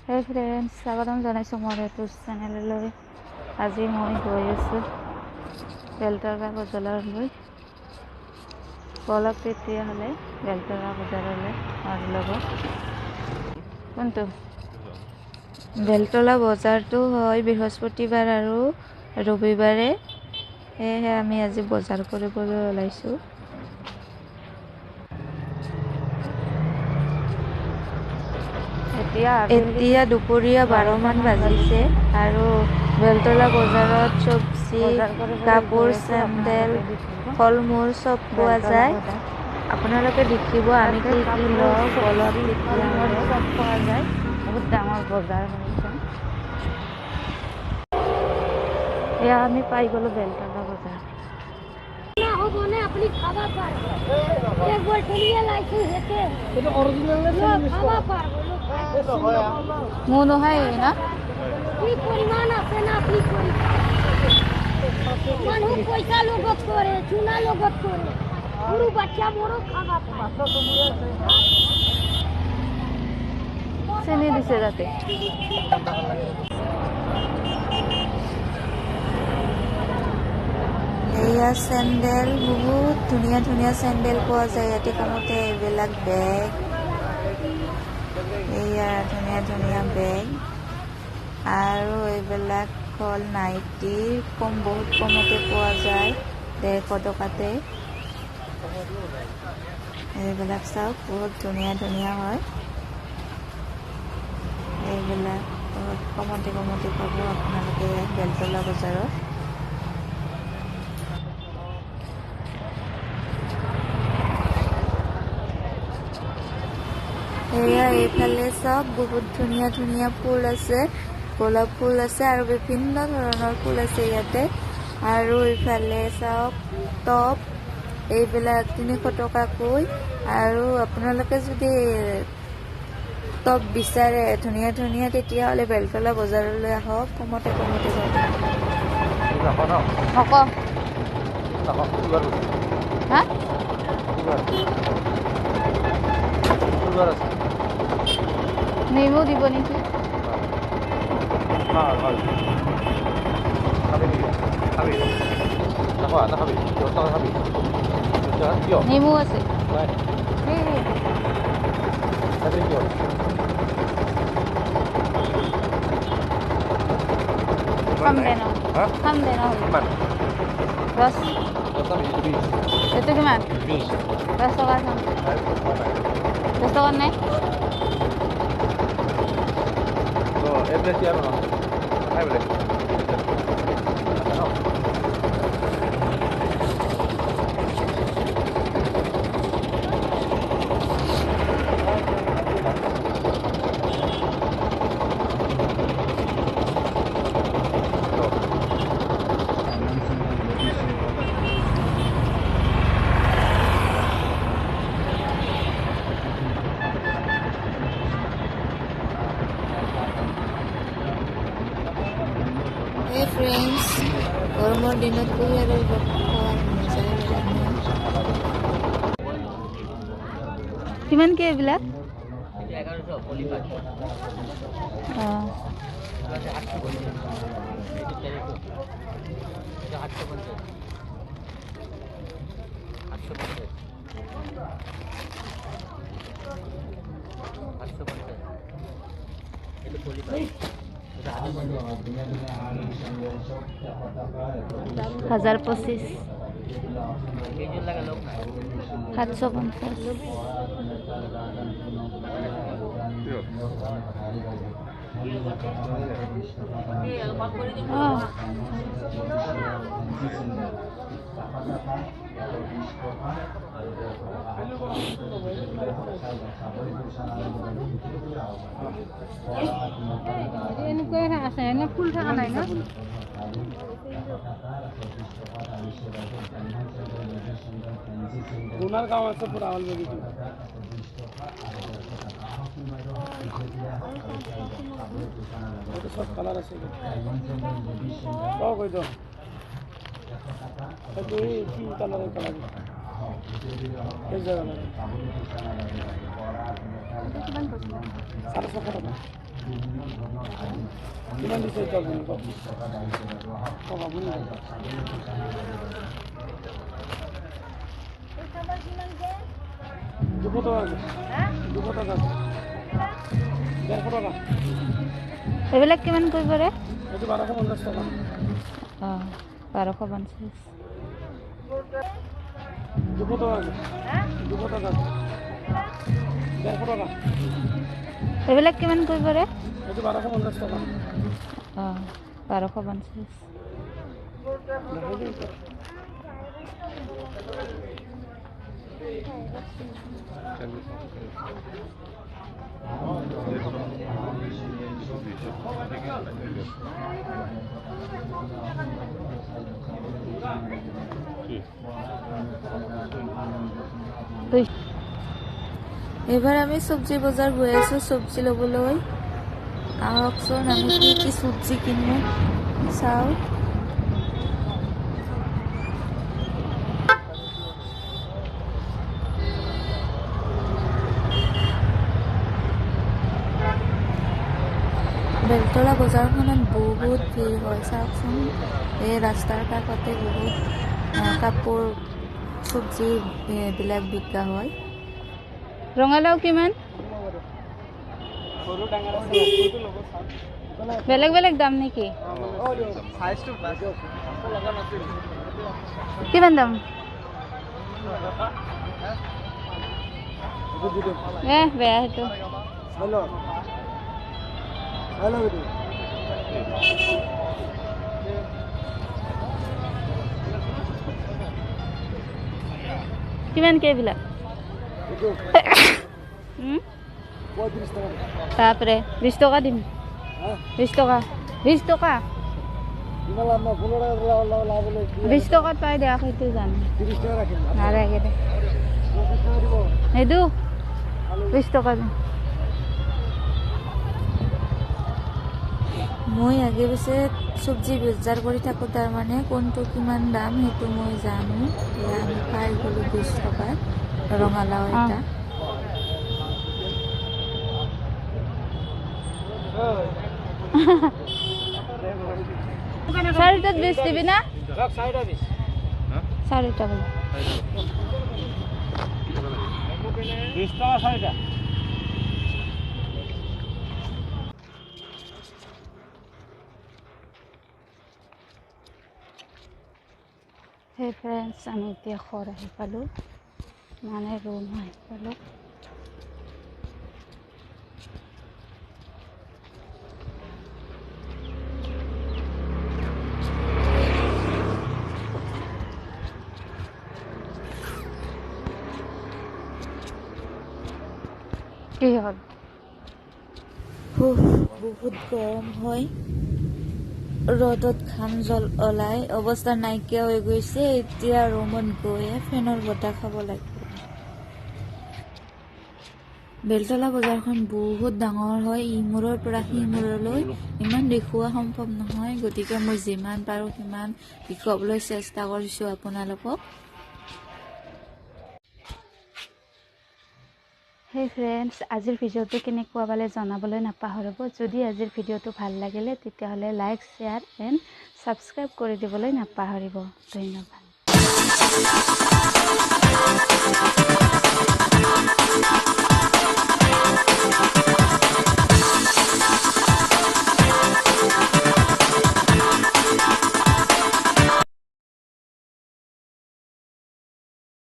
হে ফ্ৰেণ্ডছ, স্বাগতম জনাইছোঁ মোৰ এইটো চেনেললৈ। আজি মই গৈ আছোঁ বেলতলা বজাৰলৈ। ব'লক তেতিয়াহ'লে বেলতলা বজাৰলৈ মোৰ লগত। কোনটো বেলতলা বজাৰটো হয় বৃহস্পতিবাৰ আৰু ৰবিবাৰে। সেয়েহে আমি আজি বজাৰ কৰিবলৈ ওলাইছোঁ। এতিয়া দুপৰীয়া 12মান বাজিছে আৰু বেলতলা বজাৰত চব্জি, কাপোৰ, চেণ্ডেল, ফল মূল চব পোৱা যায়। আপোনালোকে দেখিব আমি কি কি লওঁ, বলক তেতিয়াহ'লে। চব পোৱা যায়, বহুত ডাঙৰ বজাৰ হৈছে। এয়া আমি পাই গ'লো বেলতলা বজাৰ। হ'বনে আপুনি খাব পাৰব, একবাৰ চলিয়ে লাইছো হেতে খাব পাৰব। মোৰ নহয় না কি পৰিমাণ আছে না আপুনি কৰিব। মানুহ পইচা লগত কৰে, চুনা লগত কৰে, সৰু বাচ্চা মোৰো খাব পায়। চেনি দিছে তাতে। এয়া চেণ্ডেল, বহুত ধুনীয়া ধুনীয়া চেণ্ডেল পোৱা যায় ইয়াতে কমতে। এইবিলাক বেগ, এয়া ধুনীয়া ধুনীয়া বেগ আৰু এইবিলাক হ'ল নাইটি, কম বহুত কমতে পোৱা যায়, 150 টকাতে। এইবিলাক চাওক, বহুত ধুনীয়া ধুনীয়া হয়। এইবিলাক বহুত কমতে কমতে পাব আপোনালোকে ইয়াত বেলতলা বজাৰত। এয়া এইফালে চব বহুত ধুনীয়া ধুনীয়া ফুল আছে, গোলাপ ফুল আছে আৰু বিভিন্ন ধৰণৰ ফুল আছে ইয়াতে। আৰু এইফালে চাওক টপ, এইবিলাক 300 টকাকৈ। আৰু আপোনালোকে যদি টপ বিচাৰে ধুনীয়া ধুনীয়া, তেতিয়াহ'লে বেলতলা বজাৰলৈ আহক, কমতে কমতে পাব। হা, নেমু দিব নেকি? নেমু আছে। খাম দে ন, খাম দে নহ'লে। 10, এইটো কিমান? 10 টকাৰ খাম। 10 টকাৰ নাই। হে ফ্ৰেণ্ডছ, গৰমৰ দিনত কুঁহিয়াৰৰ ৰস খোৱাৰ মজাই বেলেগ ন? কিমান কি এইবিলাক? অঁ, 1025, 750। অঁ, এনেকুৱাই আছে, এনে ফুল থকা নাই ন? গুণাৰ কাম আছে পুৰা অলৰেডি। চব কালাৰ আছে। কওক এইটো, এইটো কি কালাৰৰ কালাৰ? এইবিলাক কিমান কৈ পৰে? অঁ, 1250। এইবিলাক কিমান কৈ পৰে? অঁ, 1250। এইবাৰ আমি চব্জি বজাৰ গৈ আছো চব্জি ল'বলৈ। আহকচোন আমি কি কি চব্জি কিনো চাওঁ। বেলতলা বজাৰখনত বহুত ভিৰ হয়। চাওকচোন, এই ৰাস্তাৰ কাষতে বহুত কাপোৰ চব্জি এইবিলাক বিকা হয়। ৰঙালাও কিমান? বেলেগ বেলেগ দাম নেকি? কিমান দাম? এ বেয়া সেইটো। কিমান কে এইবিলাক? বাপৰে, 20 টকা দিম। 20 টকা, 20 টকা, 20 টকাত পাই দে, সেইটো জানো। নালাগে দে, নিদো, 20 টকা দিম। মই আগে পিছে চব্জি বজাৰ কৰি থাকোঁ, তাৰমানে কোনটো কিমান দাম সেইটো মই জানো। এয়া আমি পাই গ'লোঁ 20 টকাত ৰঙালাও এটা। চাৰিটাত 20 দিবি না? চাৰিটা বোলে। 20 টকা চাৰিটা। হে ফ্ৰেণ্ডছ, আমি এতিয়া ঘৰ আহি পালোঁ, মানে ৰুম আহি পালোঁ। কি হ'ল? বহুত গৰম হয়, ৰ'দত ঘাম জল ওলাই অৱস্থা নাইকিয়া হৈ গৈছে। এতিয়া ৰুমত গৈয়ে ফেনৰ বতাহ খাব লাগিব। বেলতলা বজাৰখন বহুত ডাঙৰ হয়, ইমূৰৰ পৰা সিমূৰলৈ ইমান দেখুওৱা সম্ভৱ নহয়, গতিকে মই যিমান পাৰোঁ সিমান দেখুৱাবলৈ চেষ্টা কৰিছোঁ আপোনালোকক। হেই ফ্ৰেণ্ডছ, আজিৰ ভিডিঅ'টো কেনেকুৱা পালে জনাবলৈ নাপাহৰিব। যদি আজিৰ ভিডিঅ'টো ভাল লাগিলে তেতিয়াহ'লে লাইক, শ্বেয়াৰ এণ্ড ছাবস্ক্ৰাইব কৰি দিবলৈ নাপাহৰিব। ধন্যবাদ।